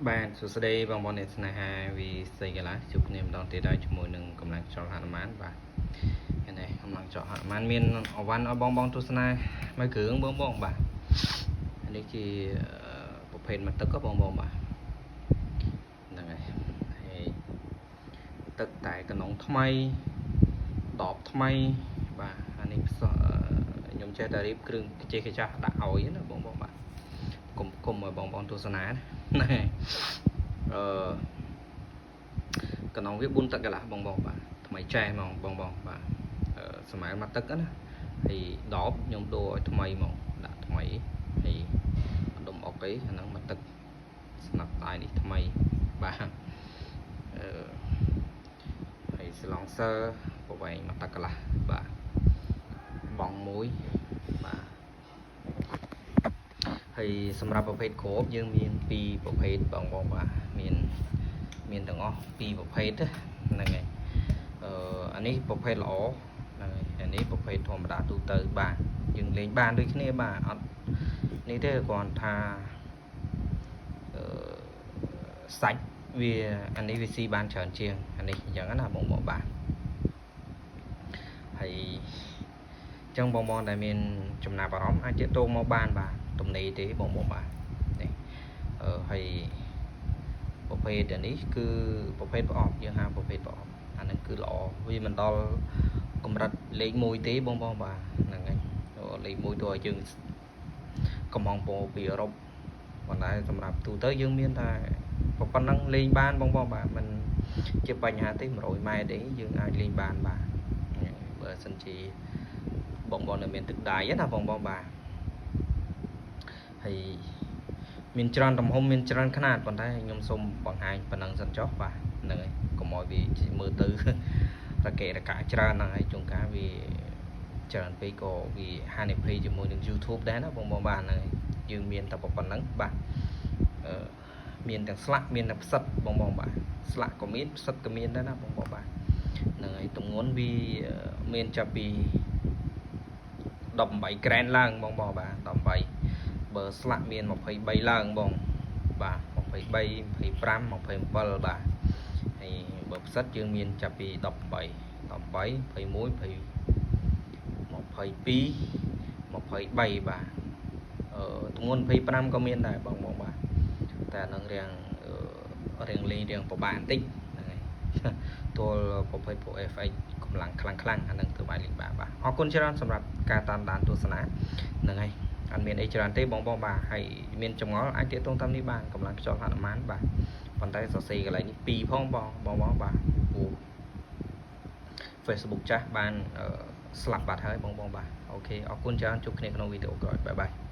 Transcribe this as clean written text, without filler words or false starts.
បាទសួស្តីបងប្អូនអ្នកស្នេហាវីសីកាឡាជួបគ្នាម្ដងទៀតហើយជាមួយនឹងកម្លាំងខ្យល់ហនុមានបាទនេះកម្លាំងខ្យល់ហនុមានមានអវ៉ាន់ឲ្យបងបងទស្សនាមួយគ្រឿងបងបងបាទនេះជាប្រភេទមកទឹកបងបងបាទហ្នឹងហើយហើយទឹកតែកណ្ដុងថ្មីដបថ្មីបាទអានេះខ្ញុំចេះតែរៀបគ្រឿងចេះកចាស់ដាក់ឲ្យណាបងបងបាទគុំគុំឲ្យបងបងទស្សនាណាអឺកណ្ដុងវា4ទឹកកន្លះបងបងបាទថ្មីចែហ្មងបងបងបាទអឺសម័យមកទឹកណាហើយដបខ្ញុំដូរឲ្យថ្មីហ្មងដាក់ថ្មីហើយដុំអុកអីអាហ្នឹងមកទឹកស្នាប់ដៃនេះថ្មីបាទអឺហើយស្លង់សើប្រវែងមកទឹកកន្លះបាទបងមួយបាទហើយសម្រាប់ប្រភេទគ្របយើងមានពីរប្រភេទបងបងបាទមានមានទាំងអស់ពីរប្រភេទហ្នឹងហើយអឺអានេះប្រភេទល្អហ្នឹងហើយអានេះប្រភេទធម្មតាទូទៅបាទយើងលេងបានដូចគ្នាបាទអត់នេះទេគ្រាន់ថាអឺសាច់វាអានេះវាស៊ីបានច្រើនជាងអានេះអញ្ចឹងណាបងបងបាទហើយអញ្ចឹងបងបងដែលមានចំណាប់អារម្មណ៍អាចទាក់ទងមកបានបាទទំនេរទេបងបងបាទនេះអឺហើយប្រភេទនេះគឺប្រភេទប្រអប់យើងហៅប្រភេទប្រអប់អាហ្នឹងគឺល្អវាមិនដល់កម្រិតលេខ1ទេបងបងបាទហ្នឹងហើយលេខ1ទោះឲ្យយើងកំងពោពីអឺរ៉ុបប៉ុន្តែសម្រាប់ទូទៅយើងមានតែប៉ុណ្ណឹងលេងបានបងបងបាទមិនជាបញ្ហាទេ100ម៉ែត្រទេយើងអាចលេងបានបាទបើសិនជាបងបងនៅមានទឹកដៃណាបងបងបាទហើយមានច្រើនទំហំមានច្រើនខ្នាតប៉ុន្តែខ្ញុំសូមបង្ហាញប៉ុណ្ណឹងសិនចុះបាទហ្នឹងហើយកុំឲ្យវាមើលទៅរកេរកាច្រើនហ្នឹងហើយជួនកាលវាច្រើនពេកក៏វាហានិភ័យជាមួយនឹង YouTube ដែរណាបងបងបាទហ្នឹងហើយយើងមានតែប៉ុណ្ណឹងបាទអឺមានទាំងស្លាកមានទាំងផ្សិតបងបងបាទស្លាកក៏មានផ្សិតក៏មានដែរណាបងបងបាទហ្នឹងហើយទម្ងន់វាមានចាប់ពី18ក្រែនឡើងបងបងបាទ18បើស្លាកមាន23ឡើងបងបាទ23 25 27បាទហើយបើផ្សិតយើងមានចាប់ពី18 18 21 20 22 23បាទអឺទម្ងន់25ក៏មានដែរបងបងបាទតែអានឹងរាងរៀងលេងរៀងពិបាកបន្តិចហ្នឹងហើយទល់ប្រភេទ Pro FX កម្លាំងខ្លាំងខ្លាំងអានឹងទើបអាចលេងបានបាទអរគុណច្រើនសម្រាប់ការតាមដានទស្សនាហ្នឹងហើយអត់មានអីច្រើនទេបងបងបាទហើយមានចម្ងល់អាចទាក់ទងតាមនេះបានកម្លាំងខ្យល់ហនុមានបាទប៉ុន្តែសរសេរកន្លែងនេះ2ផងបងបងបងបាទព្រោះ Facebook ចាស់បានស្លាប់បាត់ហើយបងបងបាទ OK អរគុណច្រើនជួបគ្នាក្នុងវីដេអូក្រោយ bye bye.